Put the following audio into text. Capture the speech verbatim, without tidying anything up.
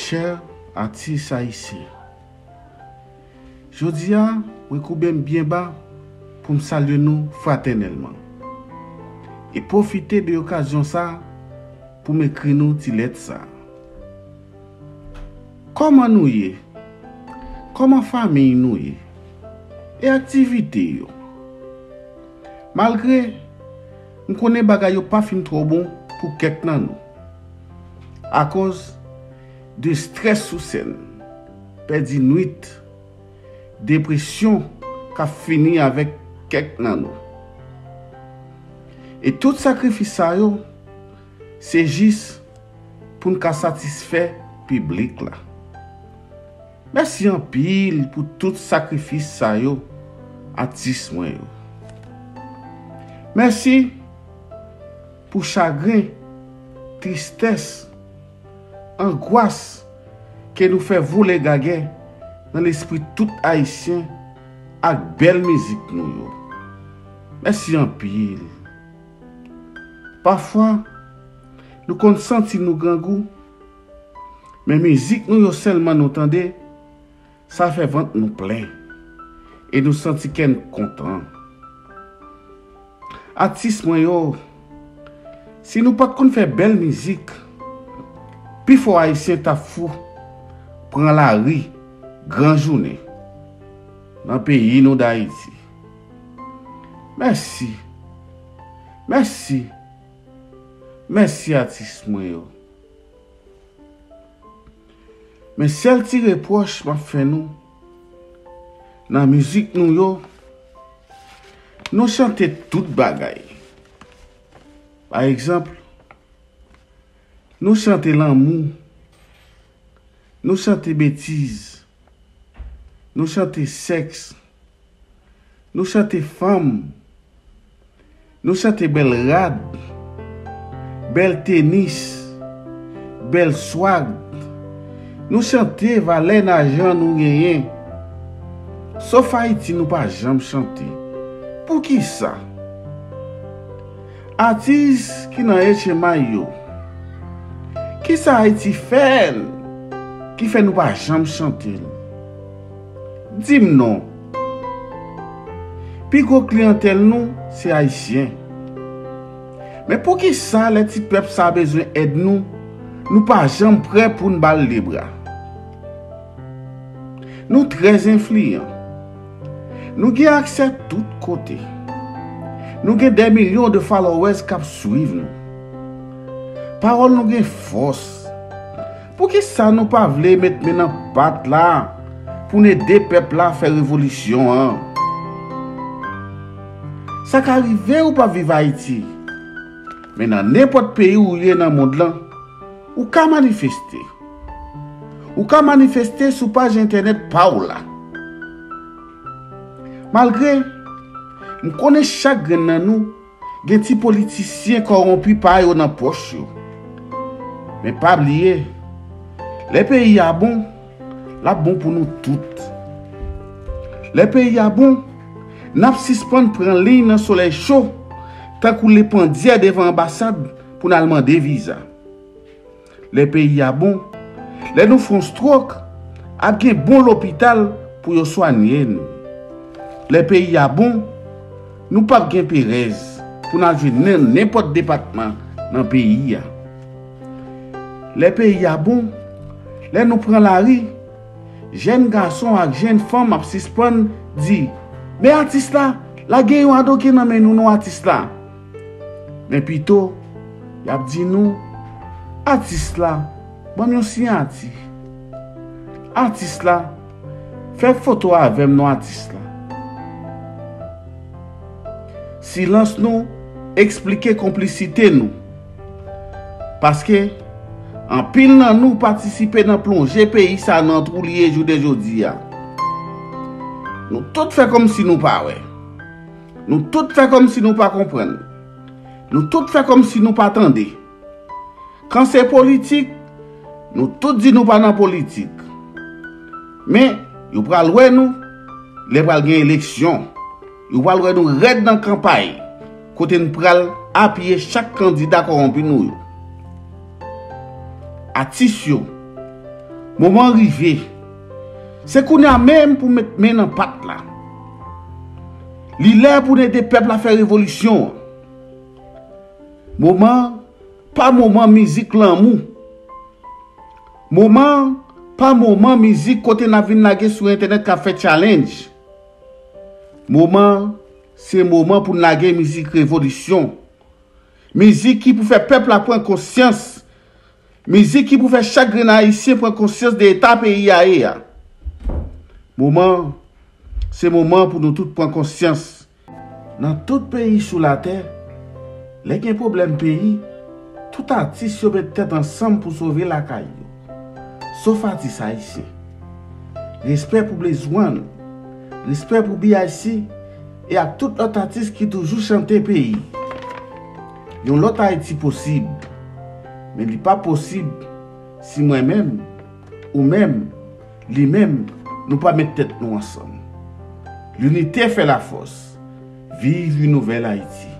Chè atis ayisyen, jodi a, mwen koube m byen ba pou m salye nou fratènèlman e pwofite de okazyon sa a pou m ekri nou ti lèt sa a. Kòman nou ye? Kòman fanmi nou ye? E aktivite yo? Malgre m konnen bagay yo pa fin twò bon pou kèk nan nou, akoz de strès sou sèn, pèdi nwit, depresyon k ap fini avèk kèk nan nou. E tout sakrifis sa yo, se jis pou n ka satisfè piblik la. Mèsi anpil pou tout sakrifis sa yo, atis mwen yo. Mèsi pou chagren, tristès, angwas ke nou fè vole gagè nan lespri tout Ayisyen ak bèl mizik nou yo. Mèsi anpil. Pafwa, nou konn santi nou grangou, men mizik nou yo sèlman nou tande, sa fè vant nou plen e nou santi kè n kontan. Atis mwen yo, si nou pa t konn fè bèl mizik, pifò Ayisyen t ap fou pran lari gran jounen nan peyi nou Dayiti. Mèsi. Mèsi. Mèsi atis mwen yo. Men sèl ti repwòch m ap fè nou, nan mizik nou yo, nou chante tout bagay. Pa egzanp, nou chante lanmou, nou chante betiz, nou chante sèks, nou chante fanm, nou chante bèl rad, bèl tenis, bèl swag, nou chante valè lajan nou genyen. Sof Ayiti nou pa janm chante. Poukisa? Atis ki nan H M I yo, kisa Ayiti fè n ki fè nou pa janm chante l? Di m non. Pi gwo kliyantèl nou se Ayisyen. Men poukisa lè ti pèp sa bezwen èd nou, nou pa janm prè pou n ba l de bra? Nou trè enfliyan. Nou gen aksè tout kote. Nou gen dè milyon de followers k ap swiv nou. Pawòl nou gen fòs. Poukisa nou pa vle met men nan pat la pou n ede pèp la fè revolisyon an? Sa ka rive ou pa viv Ayiti, men nan nenpòt peyi ou ye nan mond lan, ou ka manifeste. Ou ka manifeste sou paj entènèt pa w la. Malgre m konnen chak grenn nan nou gen ti politisyen kòwonpi pa yo nan pòch yo. Men pa bliye, lè peyi a bon, l ap bon pou nou tout. Lè peyi a bon, n ap sispann pran liy nan solèy cho, tankou lepandyè devan anbasad pou n al mande viza. Lè peyi a bon, lè nou fè yon stwok, ap gen bon lopital pou yo swanye n. Lè peyi a bon, nou p ap gen perèz pou n al jwenn nan nenpòt depatman nan peyi a. Lè peyi a bon, lè nou pran lari, jèn gason ak jèn fanm ap sispann di, "Men atis la, lage yon adoken nan men nou non atis la." Men pito, y ap di nou, "Atis la, ban m yon siyati. Atis la, fè foto avè m non atis la." Silans nou eksplike konplisite nou. Paske anpil nan nou patisipe nan plonje peyi sa nan twou li ye jounen jodi a. Nou tout fè kòmsi nou pa wè. Nou tout fè kòmsi nou pa konprann. Nou tout fè kòmsi nou pa tande. Kan se politik, nou tout di nou pa nan politik. Men, yo pral wè nou lè pral gen eleksyon. Yo pral wè nou rèd nan kanpay, kote n pral apiye chak kandida kòwonpi nou yo. Atis yo, Moman rive. Se kounye a menm pou met men nan pat la. Li lè pou n ede pèp la fè revolisyon an. Moman pa moman mizik lanmou. Moman pa moman mizik kote n ap vin lage sou entènèt k ap fè challenge. Moman se moman pou n lage mizik revolisyon. Mizik ki pou fè pèp la pran konsyans. Mizik ki pou fè chak grenn Ayisyen pran konsyans de eta peyi a ye a. Moman, se moman pou nou tout pran konsyans. Nan tout peyi sou latè, lè gen pwoblèm peyi, tout atis yo met tèt ansanm pou sove lakay yo. Sof atis ayisyen. Respè pou Blaze One, respè pou B I C e ak tout lòt atis ki toujou chante peyi. Yon lòt Ayiti posib, men li pa posib si mwen menm, ou menm, li menm, nou pa met tèt nou ansanm. Linite fè lafòs. Viv yon nouvèl Ayiti.